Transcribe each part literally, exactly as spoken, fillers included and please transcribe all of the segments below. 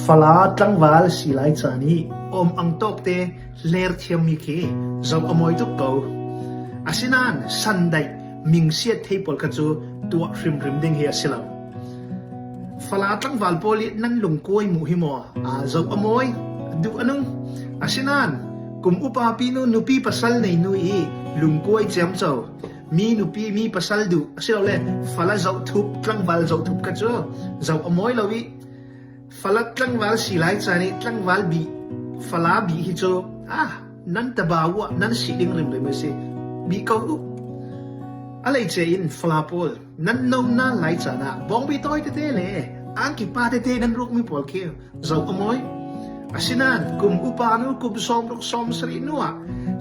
Fala tlangval si lai caan i om ang tawkte hler thiam mi khi zoh a mawi tuk ko. Asinan sandaih mingsiat thei pawl kha cu tuah hrimhrim ding hi a si lo. Fala tlangval pawl i nan lungkuai muh hi maw? Aa, zoh a mawi, duh a nung. Asinan kum upa pinu nupi pasal neinu i lungkuai ciamco mi nupi mi pasal duh a si lo le fala zoh thup tlangval zoh thup kha cu zoh a mawi lo i fala tlangval si lai caan i tlangval bih, fala bih hi cu, ah, nan tabau ah nan si ding rimrim a si. Bih ko uh. A leice in fala pawl, nan no na lai caan ah bawngbi tawi tete le angki pa tete nan rukmi pawl khi zoh a mawi. Asinan kum upa nu kum sawm ruk sawm sarih nu ah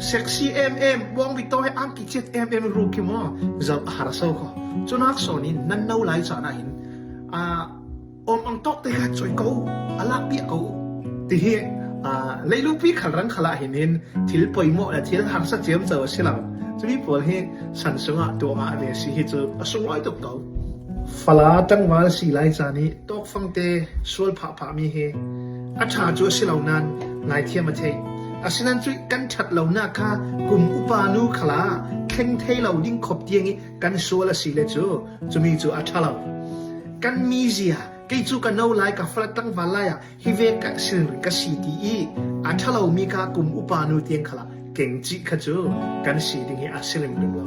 sexy em em, bawngbi tawi angki ciat em em ruk khi maw, zoh a har so kho. Cunak sawn in nan no lai caan ah hin, ah, om ang tawkte kha cuai ko uh, a lakpiak ko uh. Ti hi, aa, leilupi khal rang khalah hin hin thil poimawh le thil harsa ciamco a si lo. Cumi pawl hi san sungah tuah ngah ve si hi cu a sunglawi tuk ko. Fala tlangval si lai caan i tawkfangte sual phahphah mi hi a ṭha cu a si lo nan ngaithiam a theih. Asinan cuih kan ṭhat lonak kha kum upa nu khalah thleng thei lo ding khop tiang i kan sual a si le cu cumi cu a ṭha lo. Kan mizia, kei cu ka no lai, ka fala tlangval lai ah hi ve ka si, ka si ti i a ṭha lo mi kha kum upa nu tiang khalah keng cih kha cu kan si ding hi a si rimrim lo.